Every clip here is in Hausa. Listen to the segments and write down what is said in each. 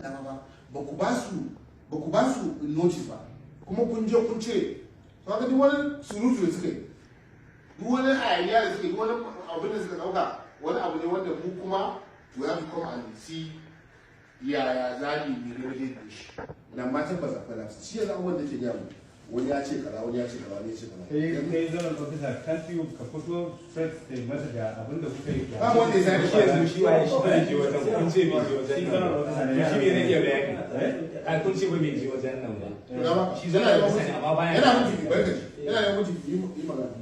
Dama ba, ba ku ba su notice ba, kuma kun je kun cire. To haka duk wani surutu da suka yi, duk wani hayaniya da suka yi, duk wani abin da suka dauka, wani abu ne wanda mu kuma we have to come and see yaya za mu yi remedy da shi. Nan ma tabbas akwai lapse. Shi yanzu abubuwan da ke gaya mu, wani ya ce kaza, wani ya ce kaza, wani ya ce kaza. Kai zonal officer, can't you ka fito straight say masa ga abin da kuka yi? Ba wanda ya sani. Shi yanzu shi waye? Shi bai je wajen, kun ce bai je wajen Shi nan zonal ba. officer ne. Shi ne zai iya bayani. Eh? Ai kun ce ba bai je wajen nan ba. Dama Shi zonal officer ne, amma baya yana mutu, bari ka ji, yana da mutu, yi magana.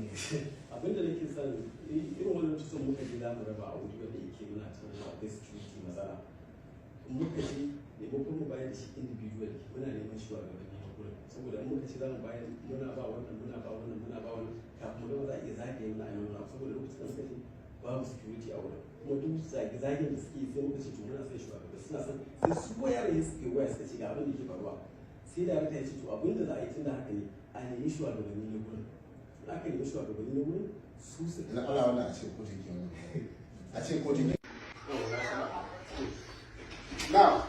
Abin da nake son, irin wannan lokacin muka je za mu raba a wuri wanda yake muna tunanin akwai security matsala, in muka je, maimakon mu bayar da shi individually, muna neman shugabanni na gurin, saboda in muka ce za mu bayar, muna ba wannan, muna ba wannan, muna ba wannan, kafin mu gama za a iya zagaye muna a yi wani abu, saboda lokacin da muka ce babu security a wurin, kuma duk zage-zagen da suke, sai muka ce to muna son shugabanni, suna son sai su wayar ya suke waya suka ce ga abin da ke faruwa. Sai da ya ce to abin da za a yi, tun da haka ne, a nemi shugabanni na gurin. In aka nemi shugabanni na gurin, su suka Na Allah, wannan a ce kotu ke wannan, a ce kotu ke. Now,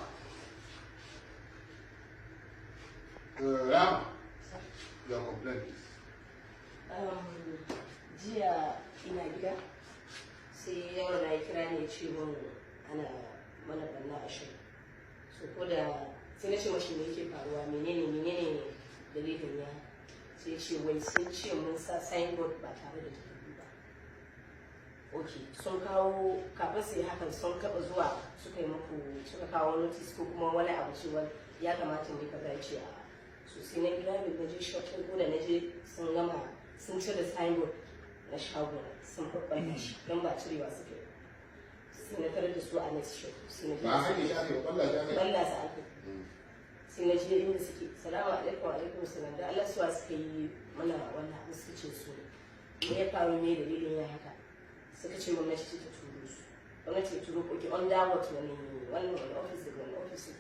Ram, your complaint is Jiya ina gida, sai yaro na ya kira ne, ce mun ana mana banna a shi. So ko da sai na ce mashi me yake faruwa, menene dalilin ya, sai ce wai sun ce mun sa signboard ba tare da takardu ba. Ok, sun kawo, kafin su yi hakan sun taɓa zuwa suka yi muku, suka kawo notice ko kuma wani abu cewa ya kamata mu yi kaza? Ya ce a. So sai na kira mai, na je shop ɗin. Ko da na je, sun gama, sun cire signboard na shagon, sun ɓaɓɓalla shi, don ba cirewa suka yi. Sai na tarar da su a next shop, sai na je. Ba a sake shi aka yi, kwalla shi aka yi. Balla su aka yi. Sai na je inda suke. "Salamu alaikum." "Wa alaikum salam." "Da Allah, suwa suka yi mana wannan abu?" Suka ce su ne. "Me ya faru? Me dalilin ya haka?" Suka ce gwamnati ce ta turo su. "Gwamnati ta turo? Okay, under what? Wani wannan, wani office, daga wani office?"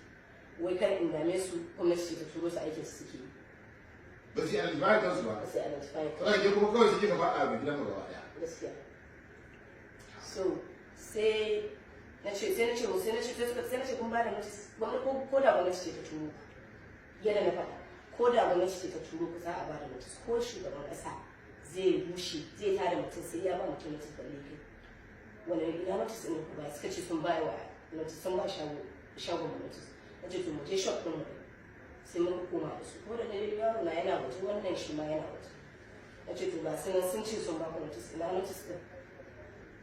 Wai kan in dame su, gwamnati ce ta turo su, aikin su suke yi. Ba su yi identify kansu ba. Ba sai identify. Saboda ke kuma kawai suke ka faɗa mai gidan gaba ɗaya. Gaskiya. So sai na ce, sai na ce sai suka, sai na ce kun ba da notice gwamnati ko da gwamnati ce ta turo ku, yadda na faɗa, ko da gwamnati ce ta turo ku, za a ba da notice. Ko shugaban ƙasa zai rushe, zai tada mutum, sai ya ba mutum notice, balle kai. Wani ina notice ɗin ku ba? Suka ce sun ba wa notice, sun ba shagon mu notice. Na ce to mu je shop ɗin mu. Sai muka koma da su. Ko da na je, yaro na yana waje, wannan shi ma yana waje. Na ce to ga su nan sun ce sun ba ku notice, ina notice ɗin?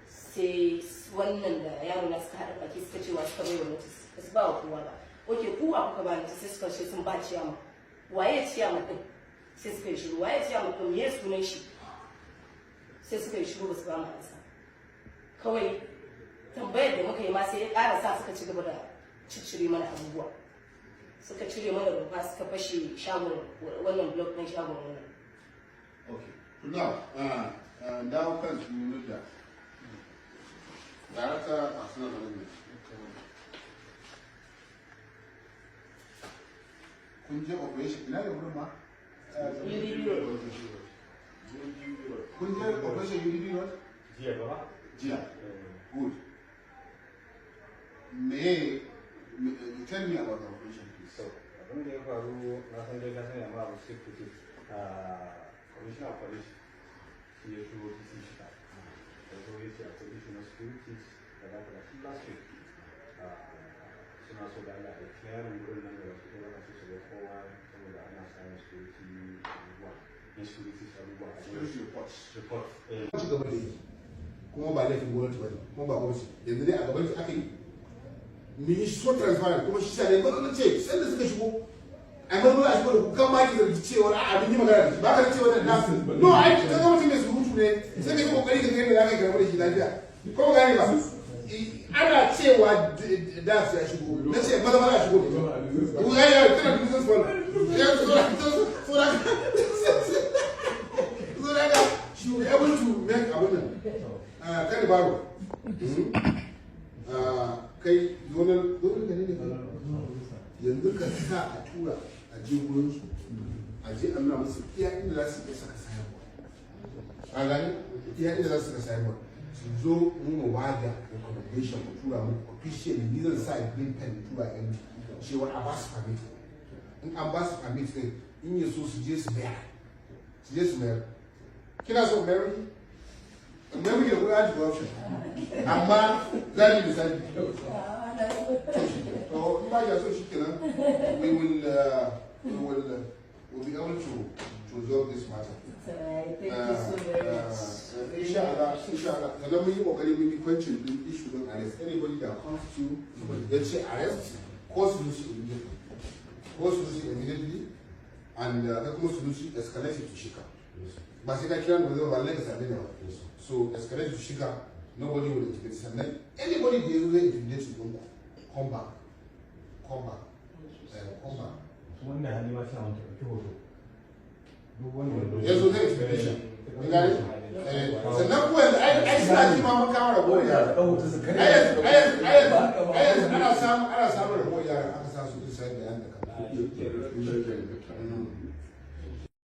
Sai wannan da yaro na suka haɗa baki suka ce wa suka bai wa notice? Ba su ba wa kowa ba. Ok, ku wa kuka ba notice? Sai suka ce sun ba ciyama. Waye ciyama ɗin? Sai suka yi shiru. Waye ciyama ɗin? Me sunan shi? Sai suka yi shiru, ba su ba mu ansa. Kawai tambayar da muka yi ma sai ya ƙara sa suka ci gaba da ciccire mana abubuwa. Suka cire mana rumfa, suka fashe shagon wannan, block ɗin shagon wannan. Okay, now dawo kan su da director, personal management. Kun je operation, ina da wurin ma? UDB Road. Kun je operation UDB Road? Jiya ba. Jiya. Good. Me, tell me about the operation, please. So abin da ya faru, na san dai ka sani, amma abu sai ku ce commissioner of police shi ya turo DC shika da zo, ya ce akwai issue na security da za ka ga tun last week. Suna so da Allah a yi clearing gurin nan da wasu ɗaya ba su shiga kowa, saboda ana samun security abubuwa, insecurity abubuwa a gurin. Security reports. Report. Ci gaba da yi, kuma ba laifin gwamnati ba ne, kuma ba gwamnati yanzu dai a gaban ki aka yi. Mun yi so transparent, kuma shi sa ne gwamnati ce sai da suka shigo a marmara a shigo da ku kan ma ki zargi cewa a abin yi magana da shi ba ka ce wannan na no. Ai ka ga mutum mai surutu ne, sai ka yi kokari ka kai da za ka yi karɓar da shi lafiya, ko ba gane ba. Ana cewa da su ya shigo, na ce maza maza a shigo da shi. Ya yi tana business one ya so da she will be able to make abun nan. Kai baro, kai zonal ne ne kai yanzu ka sa a tura a je gurin su, a je a nuna musu iya inda za su iya saka sayarwa, a gani iya inda za su saka sayarwa, su zo mu ba da recommendation, mu tura mu officially. Ni zan sa green pen tura MD. Cewa a ba su permit. In an ba su permit din, in ya so su je su mayar. Su je su mayar. Kina so mayar miki? Mayar miki da kuɗin anti-corruption. Amma za mu yi misali. To in ba ya so shi kenan, we will we'll be able to resolve this matter. Thank you so very much. Insha Allah, insha Allah. Sannan mun yi kokari mun yi quenching din issue din arrest. Anybody that comes to you, ya ce arrest, call Sunusi immediately. Call Sunusi immediately and kai kuma Sunusi, escalate it to Shika. Ba sai ka kira ni ba, zai ba lallai ka same ni ba. So escalate to Shika, nobody will intimidate. Sannan anybody da ya zo zai intimidate ɗinku, come back. Come back. Come back. Wanda hali ma suna wanta ɗauki hoto duk wanda Ya zo zai intimidation. Kin gane? Sannan kuma yanzu ai suna ji ma mun kama ragowar yara. Ai yanzu ana samun ragowar yara, aka sa su inside the hand da kan.